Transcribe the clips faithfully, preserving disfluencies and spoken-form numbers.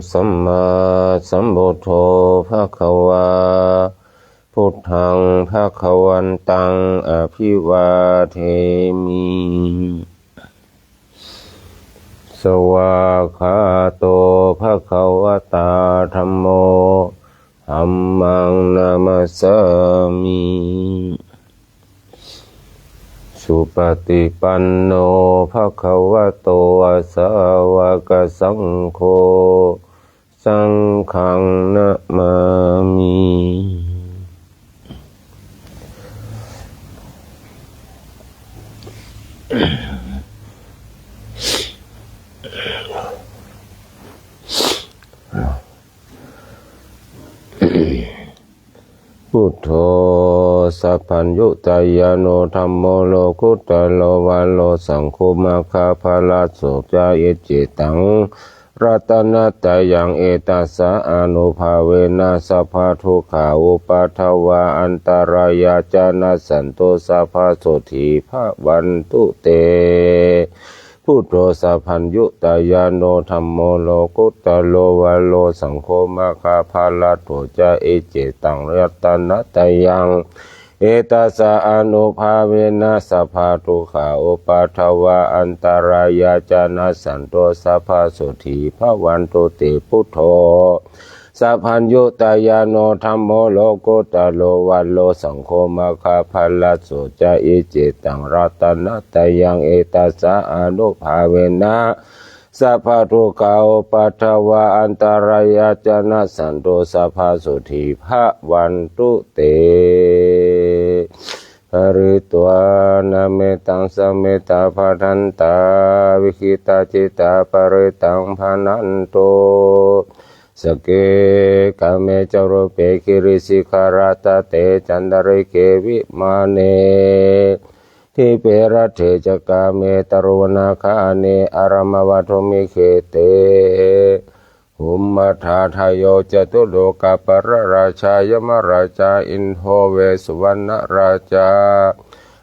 sammāsambuddho bhagavā. Buddhaṃ bhagavantaṃ abhivādemi. Svākkhāto bhagavatā dhammo, dhammaṃ namassāmi. Supaṭipanno bhagavato sāvakasaṅgho, saṅghaṃ namāmi. Buddho sabbaññutañāṇo dhammo lokuttaro varo saṅgho maggapphalasoca iccettaṃ ratanattayaṃ etassa ānubhāvena sabbadukkhā upaddavā antarāyā ca nassantu sabbasotthī bhavantu te. Buddho sabbaññutañāṇo dhammo lokuttaro varo saṅgho maggapphalasoca iccettaṃ ratanattayaṃ etassa ānubhāvena sabbadukkhā upaddavā antarāyā ca nassantu sabbasotthī bhavantu te. Buddho sabbaññutañāṇo dhammo lokuttaro varo saṅgho maggapphalasoca iccettaṃ ratanattayaṃ etassa ānubhāvena sabbadukkhā upaddavā antarāyā ca nassantu sabbasotthī bhavantu te. Pharitvāna mettaṃ samettā bhadantā, vijitacittā parittaṃ bhaṇantu. Sagge kāme ca rūpe girisikharataṭe cantalikkhe vimāne, dīpe raṭṭhe ca gāme taruvanagahane arāmavatthumhi khette, bhummādayo ca catulokapālarājā yamarājā indo vessuvaṇṇarājā,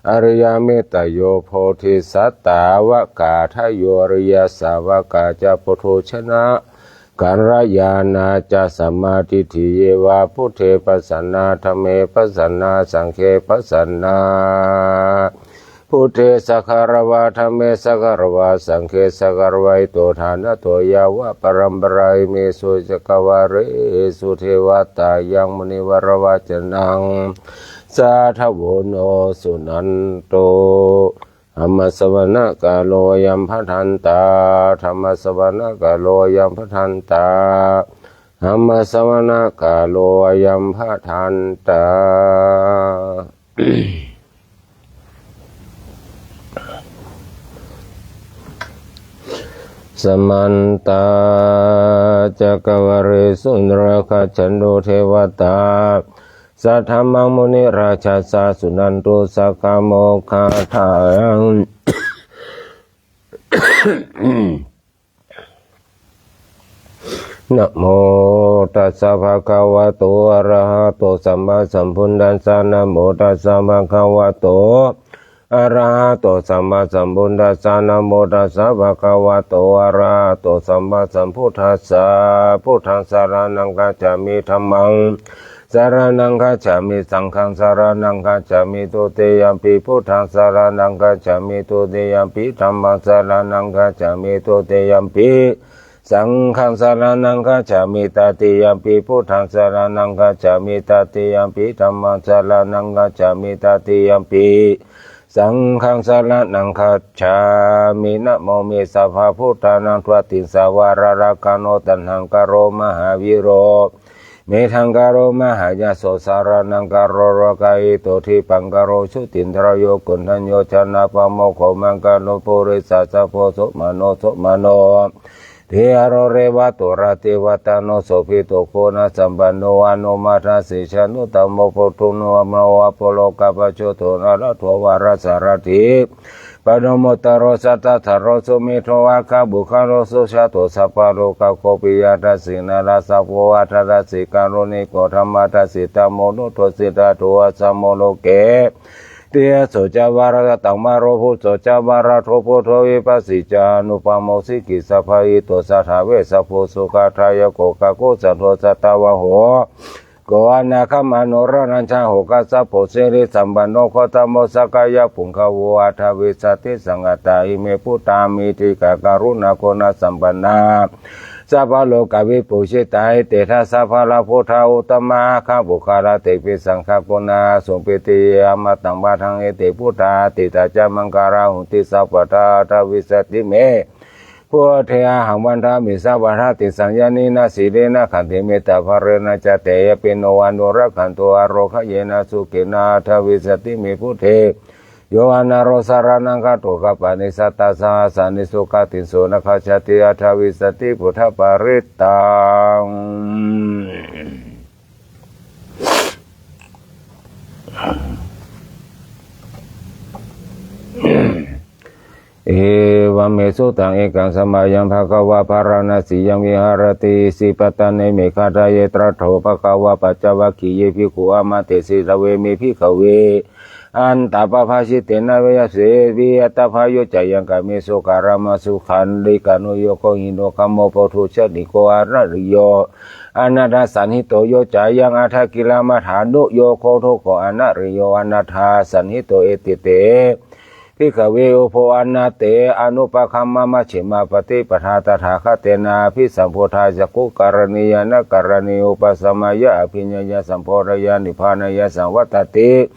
ariyametayo bodhisattāvakādayo ariyasāvakā ca puthujjana kalyāṇā ca sammādiṭṭhi ye vā buddhe pasannā dhamme pasannā saṅghe pasannā. Buddhe sagāravā dhamme sagāravā saṅghe sagāravāhito ṭhānaso yāva paramparā imesu cakkavāḷesu devatā yaṃ munivaravacanaṃ sādhavo no suṇantu. Dhammassavanakālo ayam bhadantā. Dhammassavanakālo ayam bhadantā. Dhammassavanakālo ayam bhadantā. Samantā cakkavāḷesu atrāgacchantu devatā, saddhammaṃ munirājassa suṇantu saggamokkhadaṃ. Namo tassa bhagavato arahato sammāsambuddhassa. Namo tassa bhagavato arahato sammāsambuddhassa. Namo tassa bhagavato arahato sammāsambuddhassa. Buddhaṃ saraṇaṃ gacchāmi. Dhammaṃ saraṇaṃ gacchāmi. Saṅghaṃ saraṇaṃ gacchāmi. Dutiyampi buddhaṃ saraṇaṃ gacchāmi. Dutiyampi dhammaṃ saraṇaṃ gacchāmi. Dutiyampi saṅghaṃ saraṇaṃ gacchāmi. Tatiyampi buddhaṃ saraṇaṃ gacchāmi. Tatiyampi dhammaṃ saraṇaṃ gacchāmi. Tatiyampi saṅghaṃ saraṇaṃ gacchāmi. Namo me sabbabhūtānaṃ dvattiṃsavāraḷakkhano taṇhaṅkaro mahāvīro, medhaṅkaro mahāyaso saraṇaṅ karo lokahito dipaṅkaro jotindharayo koṇḍañño janapāmokkho maṅgalo purisadammasārathi so sumanto sumano dīvāro revato rativaḍḍhano sobhito guṇasampanno anomadassī januttamo puthujjano aporāyuko pāpajjito nārado varasārathi padumottaro satadharo sumedho aggapuggalā sujāto sabbalokaggo piyadassī narāsabho atthadassī kāruṇiko dhammadassi dhammo nuddosī dhātuasmo loke Tejo ca varattama rogū so ca varadho buddho vipassī ca anūpamo sikhī sabbahito saha vessabhū sukhadāyako kakusandho sātāvaho ko anagamano ranajjhaggo kassapo sirisampanno gotamo sakyapuṅgavo aṭṭhavīsati saṅkhāta ime buddhā mahiddhikā karuṇāguṇasampannā sabbalokavibhūsitā ete dasabalā buddhā uttamā aggapuggalā tepi saṅghaguṇā sumpi tiya amataṃ vadaṃ ete buddhā atītā ca maṅgalā honti sabbadā aṭṭhavīsati me buddhe ahaṃ vandāmi sabbadā tisaññānena sīlena khantimettabalena ca teyyapi no anurakkhantu arogayena sukhena aṭṭhavīsati me buddhe yo anaro saraṇaṃ gato kappāni sattasahassāni sugattiṃ so na gacchati aṭṭhavīsati buddhaparittaṃ. Evaṃ me sutaṃ. Ekaṃ samayaṃ bhagavā bārāṇasiyaṃ viharati isipatane migadāye. Tatra kho bhagavā pañcavaggiye bhikkhū āmantesi: Dveme, bhikkhave, antā pabhāsitena viyase viyattha bhāyo ca yaṃ kāmesu karamasu khallikānuyogo hīno gammo pothujjaniko anariyo anatthasañhito, yo cāyaṃ attakilamathānuyogo dukkho anariyo anatthasañhito. Ete te, bhikkhave, ubho anatthe anupagamma majjhimā paṭipadā tathāgatena abhisambuddhā cakkhukaraṇī ñāṇakaraṇī upasamāya abhiññāya sambodhāya nibbānāya saṃvattati.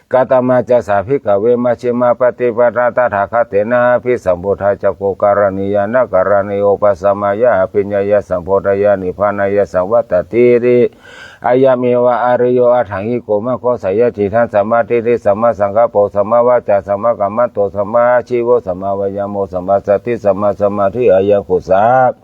Katamā ca sā, bhikkhave, majjhimā paṭipadā tathāgatena abhisambuddhā cakkhukaraṇī ñāṇakaraṇī upasamāya abhiññāya sambodhāya nibbānāya saṃvattatiti? Ayameva ariyo aṭṭhaṅgiko maggo, seyyathīdaṃ: sammādiṭṭhi sammāsaṅkappo sammāvācā sammākammanto sammāājīvo sammāvāyāmo sammāsati sammāsamādhi. Ayaṃ kho sā,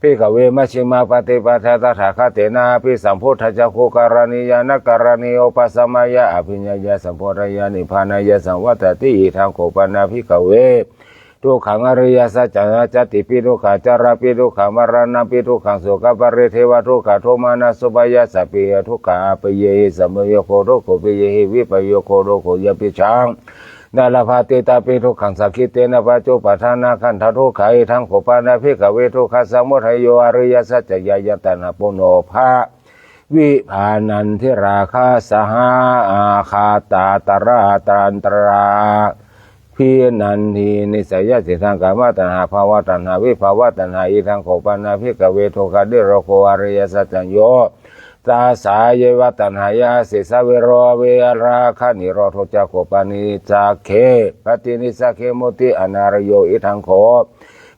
bhikkhave, majjhimā paṭipadā tathāgatena abhisambuddhā cakkhukaraṇī ñāṇakaraṇī upasamāya abhiññāya sambodhāya nibbānāya saṃvattati. Idaṃ kho pana, bhikkhave, dukkhaṃ ariyasaccaṃ. Jātipi dukkhā jarāpi dukkhā maraṇampi dukkhaṃ sokaparidevadukkhadomanassupāyāsāpi dukkhā appiyehi sampayogo dukkho piyehi vippayogo dukkho yampicchaṃ na labhati tampi dukkhaṃ saṅkhittena pañcupādānakkhandhadukkhā. Idaṃ kho pana, bhikkhave, dukkhasamudayo ariyasaccaṃ. Yāyaṃ taṇhā ponobbha vibhānantirāgasahagatā tatra tantrā bhinanti nissayasiddhaṃ: kāmataṇhā bhavataṇhā vibhavataṇhā. Idaṃ kho pana, bhikkhave, dukkhanirodho ariyasaccaṃ. Yo tassāyeva taṇhāya asesavirāga virāganirodho cāgo paṭinissagge paṭinissagge mutti anālayo. Idaṃ kho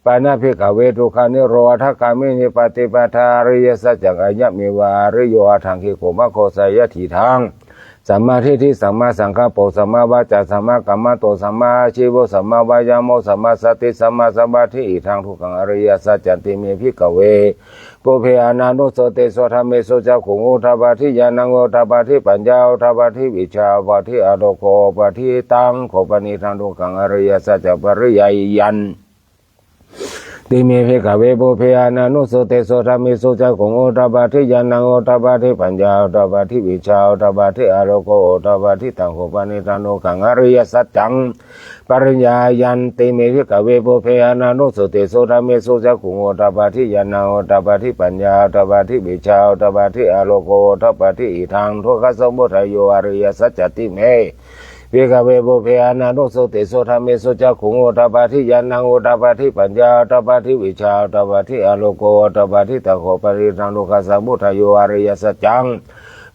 pana, bhikkhave, dukkhanirodhagāminī paṭipadā ariyasaccaṃ. Ayameva ariyo aṭṭhaṅgiko maggo, seyyathīdaṃ: sammādiṭṭhi sammāsaṅkappo sammāvācā sammākammanto sammāājīvo sammāvāyāmo sammāsati sammāsamādhi. Idaṃ dukkhaṃ ariyasaccanti me, bhikkhave, pubbe ananussutesu dhammesu cakkhuṃ udapādi ñāṇaṃ udapādi paññā udapādi vijjā udapādi āloko udapādi. Idaṃ kho panidaṃ dukkhaṃ ariyasaccaṃ. Pariyāyanti me, bhikkhave, pubbe ananussutesu dhammesu cakkhuṃ udapādi ñāṇaṃ udapādi paññā udapādi vijjā udapādi āloko udapādi. Idaṃ kho panidaṃ dukkhaṃ ariyasaccaṃ. Pariyāyanti me, bhikkhave, pubbe ananussutesu dhammesu cakkhuṃ udapādi ñāṇaṃ udapādi paññā udapādi vijjā udapādi āloko udapādi. Idaṃ dukkhasamudayo ariyasaccanti me, bhikkhave, pubbe ananussutesu dhammesu cakkhuṃ udapādi ñāṇaṃ udapādi paññā udapādi vijjā udapādi āloko udapādi. Idaṃ kho panidaṃ dukkhasamudayo ariyasaccaṃ.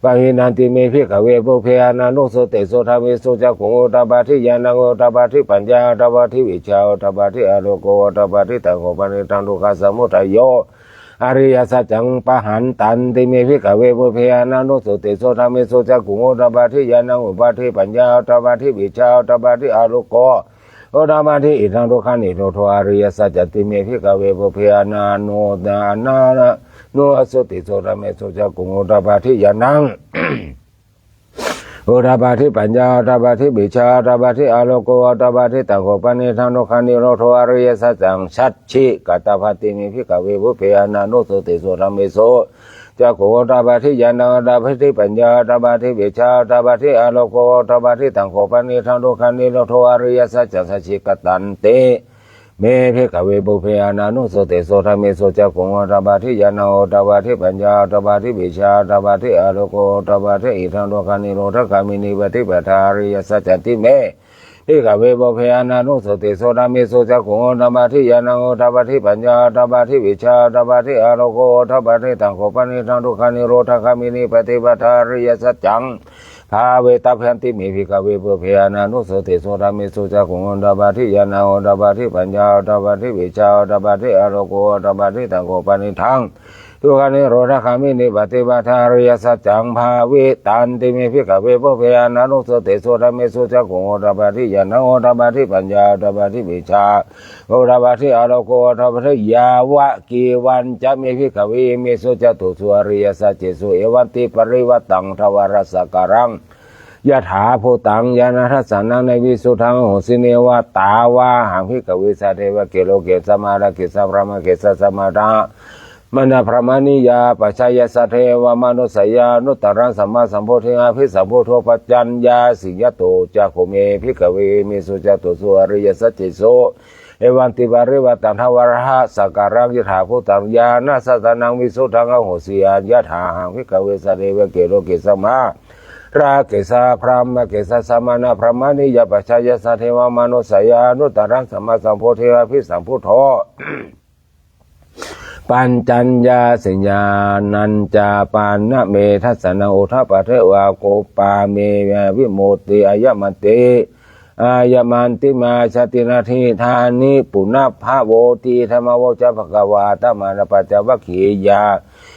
Pahīnanti me, bhikkhave, pubbe ananussutesu dhammesu cakkhuṃ udapādi ñāṇaṃ udapādi paññā udapādi vijjā udapādi āloko udapādi. Idaṃ kho panidaṃ dukkhasamudayo ariyasaccaṃ. Pahānanti me, bhikkhave, pubbe ananussutesu dhammesu cakkhuṃ udapādi ñāṇaṃ udapādi paññā udapādi vijjā udapādi āloko udapādi. Idaṃ dukkhanirodho ariyasaccanti me, bhikkhave, pubbe ananu ananussutesu dhammesu cakkhuṃ udapādi ñāṇaṃ udapādi paññā udapādi vijjā udapādi āloko udapādi. Taṃ kho panidaṃ dukkhanirodho ariyasaccaṃ sacchikatabbanti me bhikkhave pubbe ananussutesu dhammesu cakkhuṃ udapādi ñāṇaṃ udapādi paññā udapādi vijjā udapādi āloko udapādi. Taṃ kho panidaṃ dukkhanirodho ariyasaccaṃ sacchikatanti me bhikkhave pubbe ananussutesu dhammesu cakkhuṃ udapādi ñāṇaṃ udapādi paññā udapādi vijjā udapādi āloko udapādi. Idaṃ dukkhanirodhagāminī paṭipadā ariyasaccanti me bhikkhave pubbe ananussutesu dhammesu cakkhuṃ udapādi ñāṇaṃ udapādi paññā udapādi vijjā udapādi āloko udapādi. Taṃ kho panidaṃ dukkhanirodhagāminī paṭipadā ariyasaccaṃ bhāvetabbanti me bhikkhave pubbe ananussutesu dhammesu cakkhuṃ udapādi ñāṇaṃ udapādi paññā udapādi vijjā udapādi āloko udapādi. Taṃ kho panidaṃ dukkhanirodhagāminī paṭipadā ariyasaccaṃ bhāvitanti me bhikkhave pubbe ananussutesu dhammesu cakkhuṃ udapādi ñāṇaṃ udapādi paññā udapādi vijjā udapādi āloko udapādi. Yāvakīvañca me bhikkhave imesu catūsu ariyasaccesu evantiparivaṭṭaṃ thāvarasakālaṃ yathābhūtaṃ ñāṇadassanaṃ na visuddhaṃ ahosi, neva tāvāhaṃ bhikkhave sadevake loke samārake sabrahmake sassamaṇabrāhmaṇiyā pajāya saddeva manussāya anuttaraṃ sammāsambodhiṃ abhisambuddho paccaññāsiṃ. Yato ca kho me bhikkhave imesu catūsu ariyasaccesu evantiparivaṭṭaṃ thāvarasakālaṃ yathābhūtaṃ ñāṇadassanaṃ visuddhaṃ ahosi, ayathāhaṃ bhikkhave sadevake loke samārake sabrahmake sassamaṇabrāhmaṇiyā pajāya saddeva manussāya anuttaraṃ sammāsambodhiṃ abhisambuddho paccaññāsiṃ. Ñāṇañca pana me dassanaṃ udapāde āgū pā me vimutti ayamanti ayamantimā jāti natthidāni punabbhavoti. Idamavoca bhagavā. Attamanā pañcavaggiyā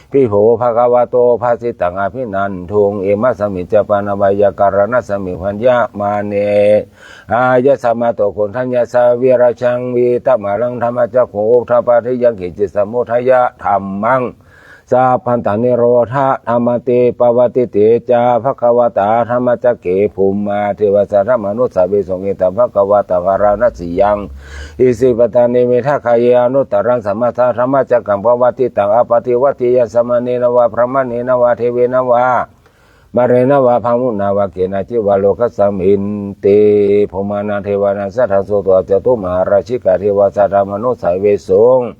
bhikkhū bhagavato bhāsitaṃ abhinanduṃ. Imasmiñca pana veyyākaraṇasmiṃ bhaññamāne āyasmato koṇḍaññassa virajaṃ vītamalaṃ dhammacakkhuṃ udapādi yaṅkiñci samudayadhammaṃ sabbantaṃ nirodhadhammāti. Pavattite ca bhagavatā dhammacakke bhummā devā saddamanussāvesuṃ. Etambhagavatā bārāṇasiyaṃ isipatane migadāye anuttaraṃ sammāsaddhammacakkaṃ pavattitaṃ appaṭivattiyaṃ samaṇena vā brāhmaṇena vā devena vā mārena vā brahmunā vā kenaci vā lokasminti. Bhummānaṃ devānaṃ saddaṃ sutvā cātummahārājikā devā saddamanussāvesuṃ.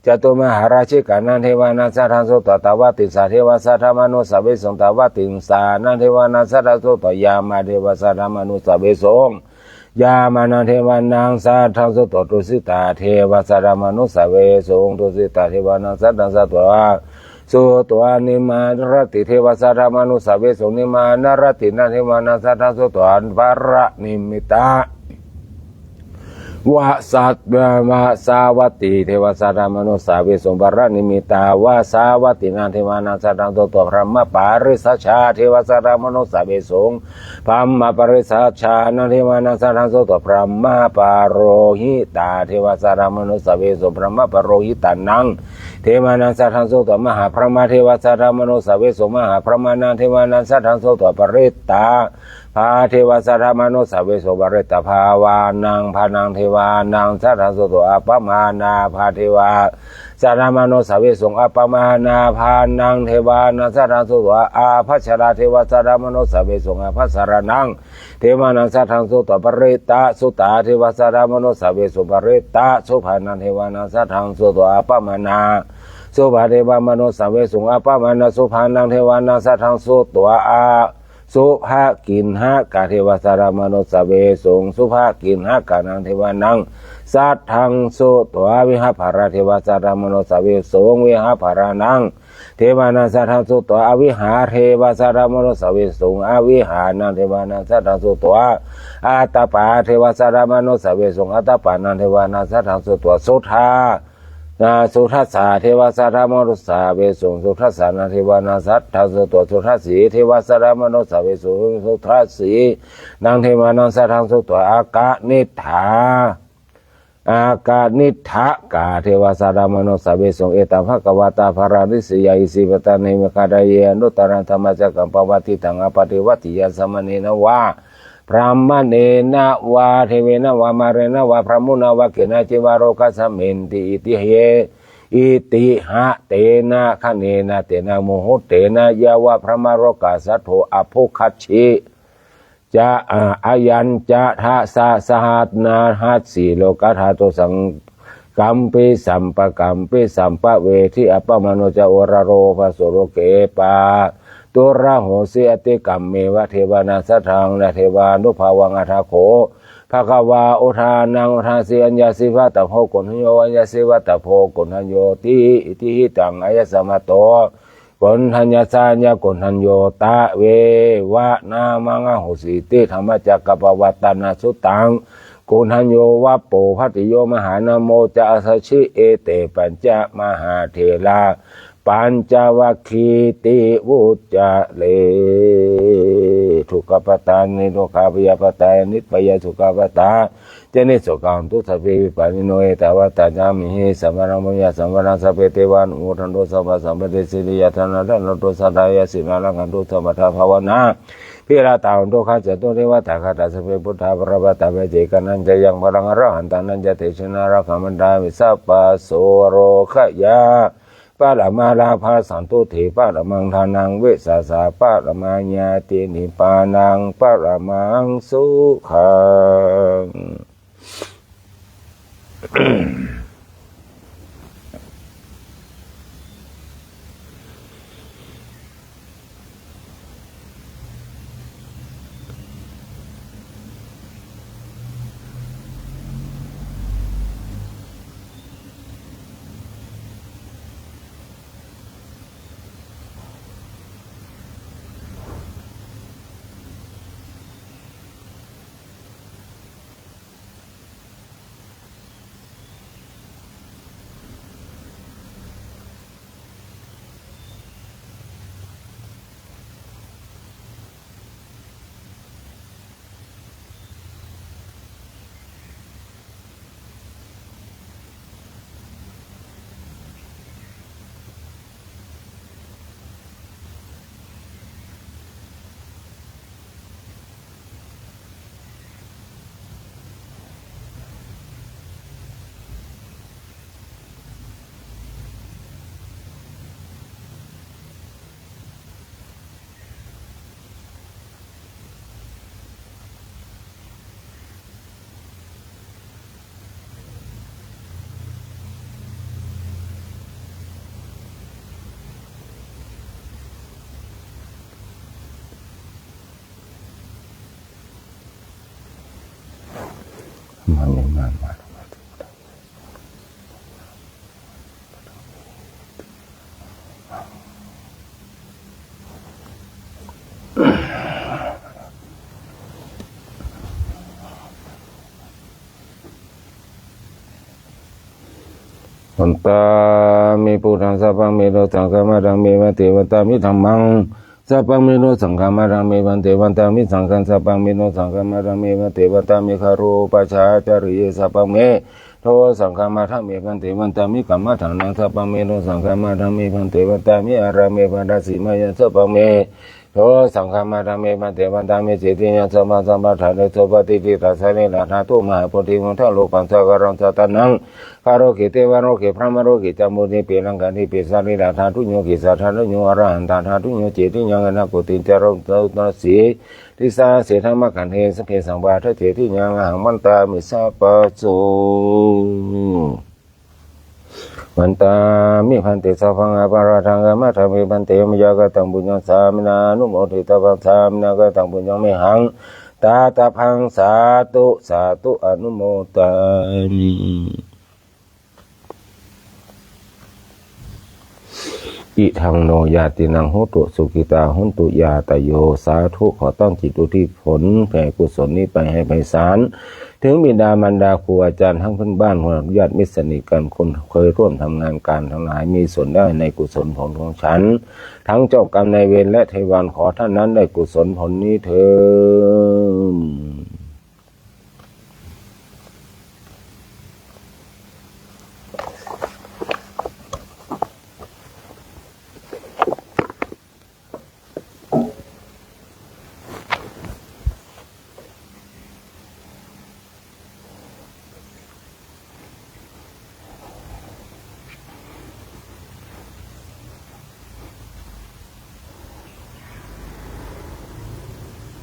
Cātummahārājikānaṃ devānaṃ saddaṃ sutvā tāvatiṃsā devā saddamanussāvesuṃ. Tāvatiṃsānaṃ devānaṃ saddaṃ sutvā yāmā devā saddamanussāvesuṃ. Yāmānaṃ devānaṃ saddaṃ sutvā tusitā devā saddamanussāvesuṃ. Tusitā devānaṃ saddaṃ sutvā sutvā nimmānaratī devā saddamanussāvesuṃ. Nimmānaratīnaṃ devānaṃ saddaṃ sutvā paranimmitā vasat- vasavattī devā saddamanussāvesuṃ. Paranimmitā vasavattīnaṃ devānaṃ saddaṃ sutvā brahmapārisajjā devā saddamanussāvesuṃ. Brahmapārisajjānaṃ devānaṃ saddaṃ sutvā brahmapurohitā devā saddamanussāvesuṃ. Brahmapurohitānaṃ devānaṃ saddaṃ sutvā mahābrahmā devā saddamanussāvesuṃ. Mahābrahmānaṃ devānaṃ saddaṃ sutvā parittābhā devā saddamanussāvesuṃ. Parittābhānaṃ bhānaṃ devānaṃ saddaṃ sutvā appamāṇābhā devā saddamanussāvesuṃ. Appamāṇābhānaṃ devānaṃ saddaṃ sutvā ābhassarā devā saddamanussāvesuṃ. Ābhassarānaṃ devānaṃ saddaṃ sutvā parittasubhā devā saddamanussāvesuṃ. Parittasubhānaṃ devānaṃ saddaṃ sutvā appamāṇasubhā devā manussāvesuṃ. Appamāṇasubhānaṃ devānaṃ saddaṃ sutvā a- subhāgihākā devā saddamanussāvesuṃ. Subhāgihākānaṃ devānaṃ saddaṃ sutvā vihābhārā devā saddamanussāvesuṃ. Vihābhārānaṃ devānaṃ saddaṃ sutvā avihā devā saddamanussāvesuṃ. Avihānaṃ devānaṃ saddaṃ sutvā ātapā devā saddamanussāvesuṃ. Ātapānaṃ devānaṃ saddaṃ sutvā sudā sudassā devā saddamanussāvesuṃ. Sudassānaṃ devānaṃ saddaṃ sutvā sudassī devā saddamanussāvesuṃ. Sudassīnaṃ devānaṃ saddaṃ sutvā akaniṭṭhā akaniṭṭhakā devā saddamanussapāvesuṃ. Etambhagavatā bārāṇasiyaṃ isipatane migadāye anuttaraṃ dhammacakkaṃ pavattitaṃ appaṭivattiyaṃ samaṇena vā brāhmaṇena vā devena vā mārena vā brahmunā vā kenaci vā lokasminti. Itiha tena khaṇena tena muhuttena yāva brahmalokā saddo abbhuggacchi ca. Ayañca dasasahassarahasī lokadhātu saṅkampi sampakampi sampavedhi. Appamāṇo ca uḷāro pahāso loke pāturahosi atikkammeva devānaṃ saddaṃ devānubhāvaṃ. Atha kho bhagavā udānaṃ udāsi: Aññāsi vata bho koṇḍañño, aññāsi vata bho koṇḍaññoti. Itihidaṃ āyasmato koṇḍaññassa aññākoṇḍañño tveva nāmaṃ ahosīti. Dhammacakkappavattana suttaṃ. Koṇḍañño vappo bhattiyo mahānāmo ca āsajī ete pañca mahātherā pañcavaggīti vuccare. Dukkhappattā niddukkā bhayappattā nibbhayā sokappattā ca nissokā hontu sabbepi pāṇino. Ettāvatā ca amhehi sambhataṃ puññasampadaṃ sabbe devānumodantu sabbasampattisiddhiyā. Dānaṃ dadantu saddhāya sīlaṃ rakkhantu sabbadā bhāvanābhiratā hontu gacchantu devatāgatā. Sabbe buddhā balappattā paccekānañca yaṃ balaṃ arahantānañca tejena rakkhaṃ bandhāmi sabbaso. Ārogyaparamā lābhā santuṭṭhi paramaṃ dhanaṃ vissāsaparamā ñāti nibbānaṃ paramaṃ sukhaṃ. วันตามิพุทธัง สัพพัง เม โร สังฆามาทัง เม พันเต วันตามิ ธัมมัง สัพพัง เม โร สังฆามาทัง เม พันเต วันตามิ สังฆัง สัพพัง เม โร สังฆามาทัง เม พันเต วันตามิ คารูปาชาจาริเย สัพพัง เม โร สังฆามาทัง เม พันเต วันตามิ กัมมะฐานัง สัพพัง เม โร สังฆามาทัง เม พันเต วันตามิ อาราม เม ปาณาติ มายา สัพพัง เม โร สังฆามาทัง เม พันเต วันตามิ เจติยัง สัพพัง สัมปทาเต โส ปะติฏฐิตา สะรีระธาตุ มหาโพธิ มุทธะรูปัง สากรัง สะทานัง คาโรเก เตวะโลเก พรหมโลเก จัมบูทิเป รังกาธิเป สะรีระธาตุโย เกสาธาตุโย อรหันตาธาตุโย เจติยัง อนาโคติ จารุตตะสี ติสา เส ธัมมะขันเท สัพเพ สังวาทะ เจติยัง อะหัง วันตามิ สัพพะโส วันตามิ พันเต สัพพัง อปะราทัง ขมาทามิ พันเต มะยะกะตัง ปุญญัง สามินา อนุโมทิตาวัง สามินา กะตัง ปุญญัง เมหัง ตาตะพัง สาธุ สาธุ อนุโมทามิ อิทัง โน ญาตินัง โหตุ สุขิตา หอนตุ ญาตาโย สาธุ ขอตั้งจิตอุทิศผลแผ่กุศลนี้ไปให้ไพศาล ถึงบิดามารดาครูอาจารย์ทั้งเพื่อนบ้านญาติมิตรสนิทกัน คนเคยร่วมทำงานการทั้งหลาย มีส่วนได้ในกุศลผลของฉัน ทั้งเจ้ากรรมนายเวรและเทวาล ขอท่านนั้นได้กุศลผลนี้เทอญ